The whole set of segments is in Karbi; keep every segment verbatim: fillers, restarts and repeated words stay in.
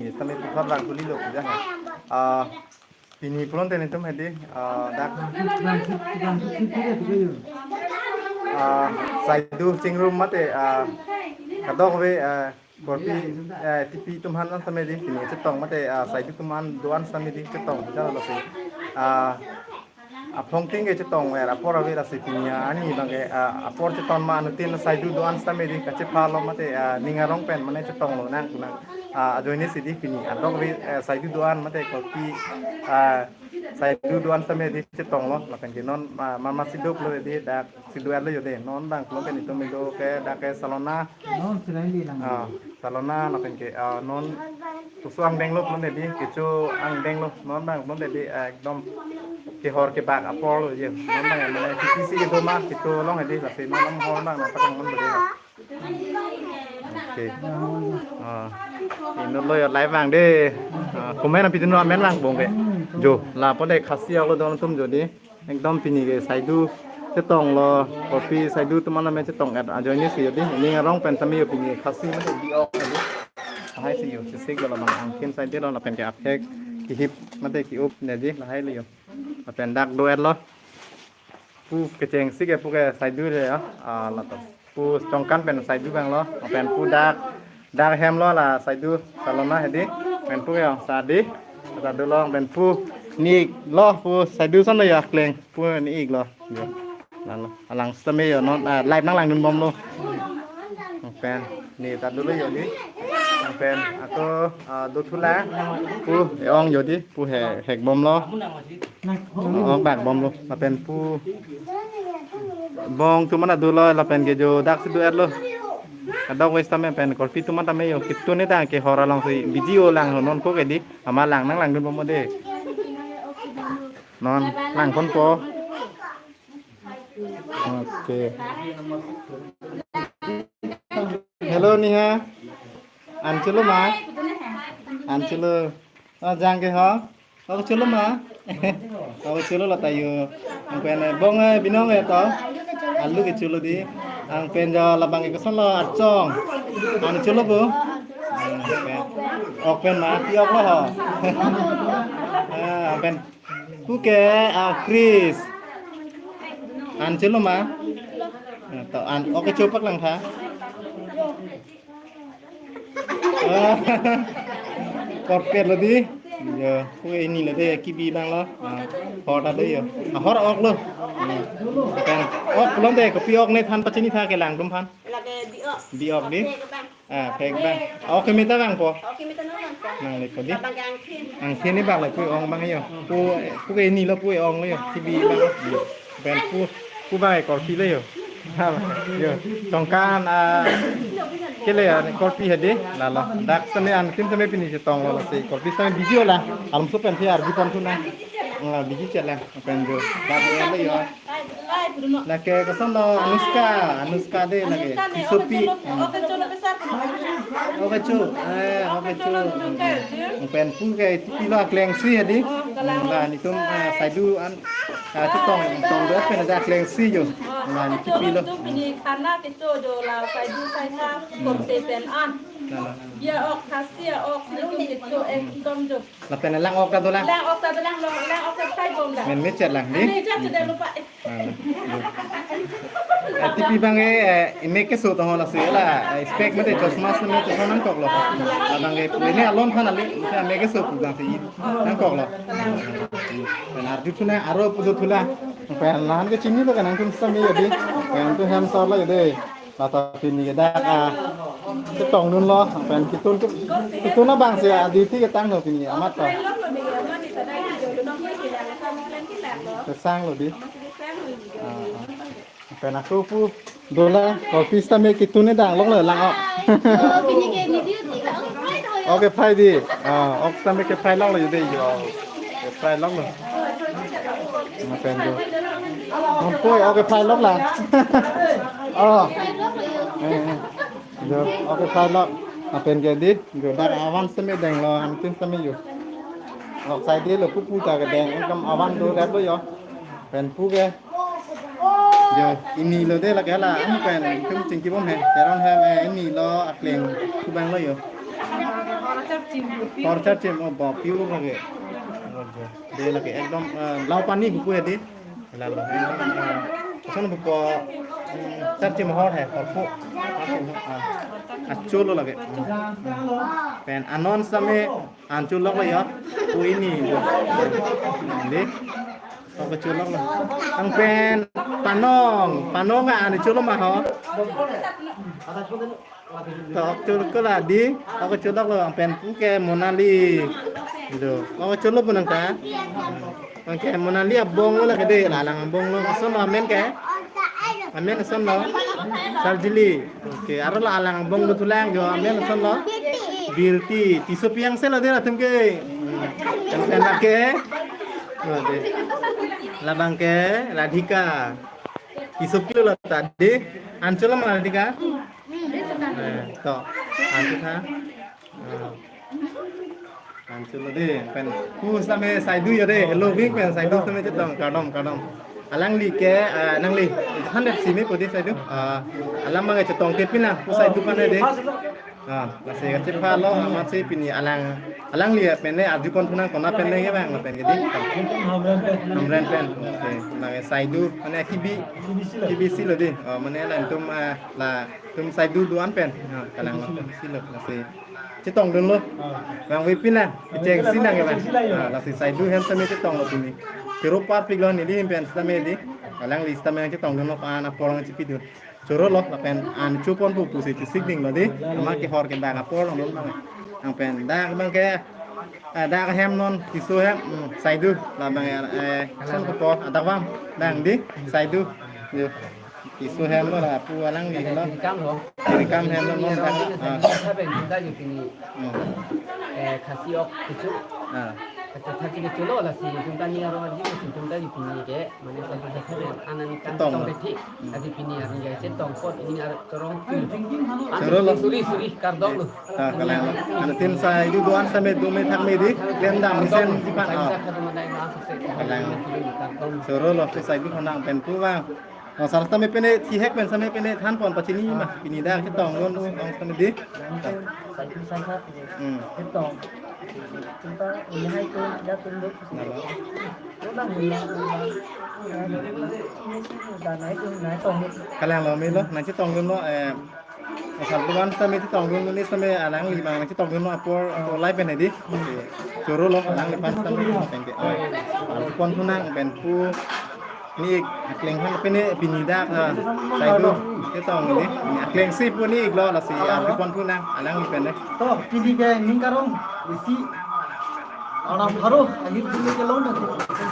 Tame puthot lang kuli lo puja hai. Ah, pini pulote nelitum hedi, ah, dak, ah, saidu chingrum mate, ah, kadokave, ah, korpi, eh, tipi atum aphan tame di pini chetong mate, ah, saidu atum an do-an tame di chetong puja lo si. Ah, aphongting ke chetong ver apor ave, lasi pini arni abang ke, ah, apor cheton ma anuttin saidu do-an tame di kachepha lo mate, ah, ning arong pen mane chetong lonang kunang, ah, ajoine si di pini adok ave, eh, saidu do-an mate korpi, ah, saidu do-an tame di chetong lo lapen ke non, ah, mama siduk lo di dak sidu-et lo yo de, non abang pulo ke nelitum indo ke dak ke Salona. Non selain di lang. Ah, Salona lapen ke, ah, non pusu angdeng lo pulote di, kecho angdeng lo, non abang pulote di, ah, ekdom kehor kebak apor lo ye. Non abang mane P T C kedo ma, kecho along di, lasi non hor abang nangpaklang non beri. Okay. Ah, inut lo yo live abang de. Ah, comment api dun amen abang bong ke. Jo, lapu de Khasi along don atum jo di. Ekdom pini ke saidu chetong lo, korpi saidu atum an tame chetong-et ajoine si yo di. Ning arong pen tame yo pini Khasi mate bi-ok di. Lahai si yo, sisik lo abang angkin saidu lo lapen ke aphek kihip mate ki-up ne di lahai lo yo. Lapen dak do-et lo. Pu kechengsi ke pu ke saidu de ya. Ah, lato. Pu Chongkan pen saidu abang lo, lapen pu dak, dak hem lo la saidu Salona hedi, pen pu yo sadi, ta do lo pen pu ni-ik lo, pu saidu ason lo yo akleng, pu ni-ik lo. Yo. Lang lo, alang sitame yo non, ah, live nanglangdun bom lo. Pen ni ta do lo yo di. Pen ako, ah, do thulang, pu e-ong yo di, pu he, hek bom lo. Ong bak bom lo, lapen pu bong atum an ta do lo, lapen ke jo dak sidu-et lo. Kadokave tame pen korpi atum an tame yo, kitun ne tang kehor along si video lang ho non ko ke di, ama lang nanglangdun bom de. Non lang ponpo. Okay. Hello Niha. An cholo ma? An cholo. Ah, jang ke ho? Ako cholo ma? Ako cholo lo ta yo. Ang pen, eh, bong, eh, binong, eh, to. Alu kecho lo di. Ang pen jo labang ke koson lo archong. Ang cholo po. Ang pen. Ok pen ma, ti ok lo ho. Ah, ang pen. Pu ke, ah, Chris. An cholo ma? Ah, to an, ok kecho paklang tha. Ah, korpet lo di. Yo, pu ini lo de, kibi abang lo. Ah, hor ta do yo. Ah, hor ok lo. Hmm. Kan, ok pulote, kopi ok ne than pachini tha kelang atum aphan. Lake bi-ok. Bi-ok di. Phek abang. Ah, phek abang. Ok, meta abang po. Ok, meta non abang po. Nang le po di. Abang ke angthin. Angthin ni abang le pu ong abang yo. Pu, pu ke ini lo pu ong lo yo. Kibi abang. Pen pu, pu abang e korpi lo yo. Yo, Chongkan, ah, kele ya, korpi hedi, lalo. Dak sitame anuttin tame pini chetong lo, lasi korpi sitame video la, alam so pen si arju pon thu na. Nggak video chat lang, pen jo. Dak ya lo yo. Lake koson lo Anuska, Anuska de lake. Anuska ne, Tisopi. Ok, cholo, ok, cholo, besar. Ok, cholo, eh, ok, cholo. Pen pu ke tipi lo akleng si hedi. Oh, kalang. Nah, nelitum, eh, saidu an, ah, chetong, tong do pen ada akleng si jo. Oh, nah, ok, cholo, tipi lo. Nelitum pini khana kecho jo la saidu saitha, hmm, korte pen an. Nah, nah. Biya ok, Khasi a-ok, nelitum kecho ekdom jo. Lapen lang ok ta dolang. Lang ok ta dolang, lang, lang ok ta phai bom lang. Men me chat lang di. Me chat sudah lupa. Ah, di. Eh, tipi abang e, eh, ime keso to ho lasi la, eh, spec mate chosma si me chosma nangkok lo. Abang e, ini alon than ali, ime keso pu abang si nangkok lo. Pen arju thu na, aro pu do thu la. Pen lahan ke chini lo kan nangtum sitame yo di. Pen tu hem sor lo yo de. Lata pini ke dak, ah, chetong dun lo, pen kitun ke, kitun abang si, ah, duty ketang lo pini, amat ta. Kesang lo di. Ah, ah. Pen ako pu dolang, office ta me kitun ne dang long lo lang ok. Ok, phai di. Ah, ok, sitame kephai long lo yo de yo. Kephai long lo. Ma pen jo. Mom poi, ok, phai long la. Oh. Eh, eh. Jo, ok, phai long. Ma pen ke di, jo dak avan sitame deng lo, anuttin sitame yo. Ok, sai di lo pupu ta kedeng, ekdom avan do dap lo yo. Pen pu ke. Jo, ini lo de lake la, ang pen tum chingki bom he. Teron he, eh, ini lo akleng kubang lo yo. Torchar chim, oh, ba, pure lake. Dei lake, ekdom, eh, lau pani buku ya dei. Lalo, ekdom, eh, ason buku, hmm, char chim hor hai, hor po. Char chim hor, ah. Acholo lake. Hmm. Pen anon same, ancholo ko ya. Pu ini. Dei. Ako cholo lo. Anpen panong, panong ka ani cholo ma ho. To, cholo ko la dei, ako cholo lo, anpen pu ke Monali. Dei, ako cholo pu nang ta. Anke Monali abong lo lake dei, la alang abong lo, ason lo amen ke. Amen ason lo. Sarjili. Oke, aro la alang abong lo thulang jo, amen ason lo. Birti, Tisso Piyangse lo dei latum ke. Anpen lake. Oh, dei. Labang ke Radhika. Tisso pilo la ta dei. Ancholo ma Radhika? Eh, to. Ancholo ha. Ah. Ancholo dei. Pen pu same Saidu ya dei. Hello, Ving pen Saidu same chetong. Kardom, kardom. Alangli ke, ah, nangli. Hundred simi pu dei Saidu. Ah, alam mang chetong ke pina. Pu Saidu pan dei. Ah, lasi kachepha lo, amatsi pini alang, alangli pen ne arjupon thunang kona pen ne ke bang, pen ke dei. Hamren pen. Oke, nang Saidu, mane kibi, kibisi lo dei. Oh, mane la itum, ah, latum Saidu do-an pen. Ah, kalang lo, kibisi lo, lasi. Chetongdun lo. Bang we pina, kechengsi nang ke bang. Ah, lasi Saidu hem same chetong lo pini. Choro parpik lo neli hem pen same dei. Alangli same chetongdun lo, pa-an apor nangchipidun. Choro lo, lapen an chupon pu pusi chesik ding lo dei. Ama kehor ke bang apor lo non bang. Anpen dak bang ke, eh, dak hem non, Tisso hem, hmm, Saidu, labang, eh, son ko po, adak bang, bang dei, Saidu. Yo. Tisso hem lo la, pu alangli lo. Kam lo. Kam hem lo non bang. Ah. Hmm. Eh, Khasi ok kecho. Ah. Kecho thak kecho lo, lasi itum ta ning arong arji, itum ta itum ni ke, mane sampai ke, anan kan chetong. Chetong lo. Beti. Hmm. Lasi pini arong ya chetong pot, ini ar-, chorong. Choro lo. Suri, suri, kardom lo. Ah, kalang. Anutin Saidu do-an same do me thak me dei, klem dam mesen jipan. Ah. Kalang. Choro lo, Saidu honang pen pu bang. Oh, sar same pene thihek pen same pene than pon pachini ma. Pini dak chetongdun ong same dei. Saidu sangkhat. Hmm. Chetong. Kita ini hai tu, dak tu duk. Nalo. Tu dah ni. Dah naik tu, naik tong. Kalang lo me lo, nangchetongdun lo, eh, sar do-an same chetongdun lo, ne same alangli bang nangchetongdun lo apor, apor lai pen dei. Choro lo, alangliphan same pen ke. Ah, pon thunang pen pu. Ne ik akleng aphan pene pini dak, ah, Saidu chetong dei. Ne akleng si pu ne ik lo lasi, ah, pon thunang alangli pen dei. To, pini ke ning karong isi. Aram pharo ahir pini ke long nasi.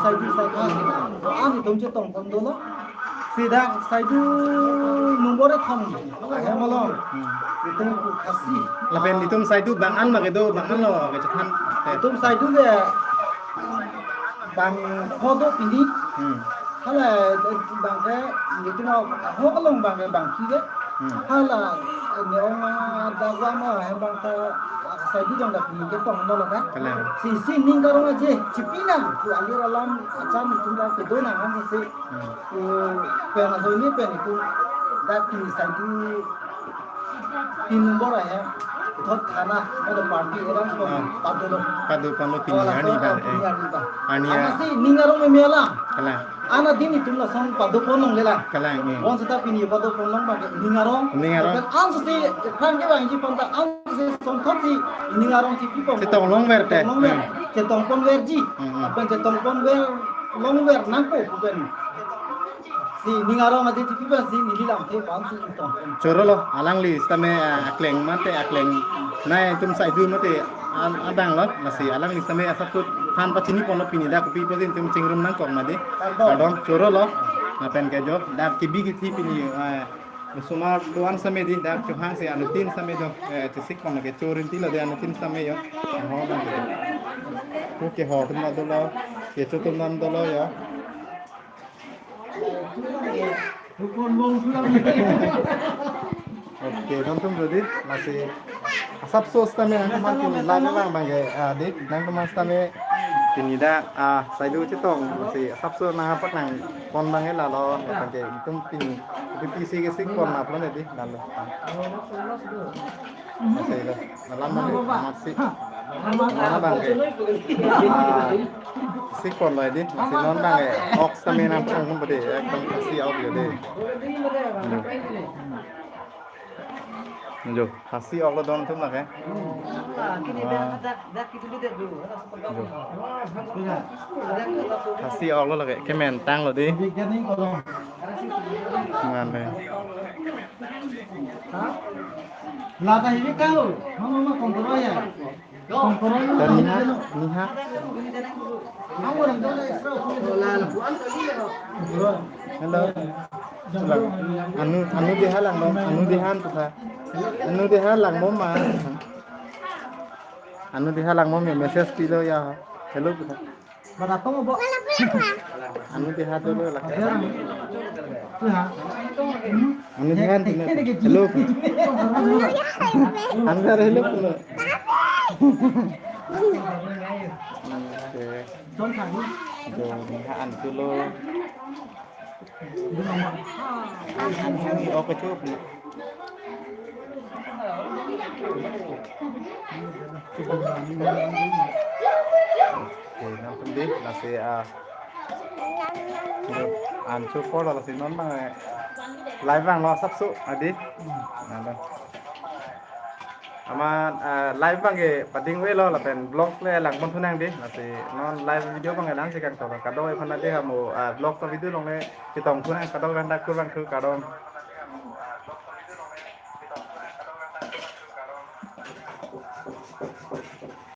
Saidu sangkhat. To, an itum chetongpon dolo. Si dak Saidu nombor e thom. Ahem along. Hmm. Itum pu Khasi. Lapen itum Saidu bang-an ma kedo, bang-an lo kechethan. Itum Saidu ke bang pho do pini. Hmm. Hala, eh, bang ke, itum ahok along bang ke bang ki ke. Hmm. Hala, eh, ne ong, ah, dagwa ma, eh, bang ke, ah, Saidu jong dak pini ketong dolo ka. Kalang. Si, si ning karong aje, chipinang, ku alir alam, achan itum dak kedo nang kan si. Hmm. Ku pen aso ini pen itum dak pini Saidu tin nombor ahem, ithot thana, ada party orang semua, ah, padu lo. Padu padu pini, oh, arni laso, bang, oh, eh. Pini arni bang. Arni, ah. Amatsi ning arong meme alam. Kalang. Ana dei itum lason padu pon longle lang. Kalang, eh. Bon seta pini padu pon long bang ning arong. Ning arong. Lapen ansi pran ke bang ji pon ta ansi songthot si ning arong si pi pon. Chetong longver te. Chetong longver. Hmm. Chetongponverji. Hmm, hmm. Lapen chetongponver longver nangpo pu pen. Si ning arong aje tipi ba si neli lamthe pansi itong. Choro lo, alangli sitame, ah, akleng mate akleng. Nai itum Saidu mate an-, adang lo, lasi alangli sitame asap sut than pachini pon lo pini dak kopi pusi itum chingrum nangkok mati. Kardom. Kardom, choro lo. Lapen ke jo, dak kebi kethi pini, ah, osomar do-an sitame dei, dak chohang si anutin sitame do, eh, chesik pon ke chorin ti lo dei anutin sitame jo. Ho bang ke. Pu kehor atum dolo, kecho atum dolo jo. Oke, nontum dodi, lasi asapso sitame nangkeman pini lam abang bang ke, ah, dei, nangkeman sitame pini dak, ah, Saidu chetong, lasi asapso nangkapak nangpon abang ke lalo, lapen ke itum pini, itum pisi kesik pon aplo dei, lalo. Lasi lo, lalam abang ke, amatsi. Mana bang ke? Ah, si kon lo di. Si non bang ke. Ok sitame nangphan pon pade. Ekdom Khasi ok lo di. Jo, Khasi ok lo don atum lake. Ah. Jo. Khasi ok lo lake. Kemen tang lo di. Mana? Lata hibi kau, mama mama kontrol ya. Kontrol. Dan niha, niha. Hello. Anu, anu deha langnon, anu deha an tuha. Anu deha langnon ma. Anu deha langnon me message pilo ya. Hello tuha. Baratong bo. Anu deha dolo lake. Tuha. Anu deha an tuha. Hello. Anu deha hello tuha. Oke. Don kali. Jo, niha an tulo. Oke, cukup. Oke, nangphan di, lasi, ah, jo, an cukup lo lasi non bang, eh, live bang lo asap su, adi. Nalo. Amat, ah, live bang ke pading ve lo lapen vlog le lang pon thu nang di. Lasi non live video bang ke lang si kangtong. Kadokave aphan adi ha mo, ah, vlog ta video along le chetong thu nang, kadokave aphan ta kurvangthu, kardom.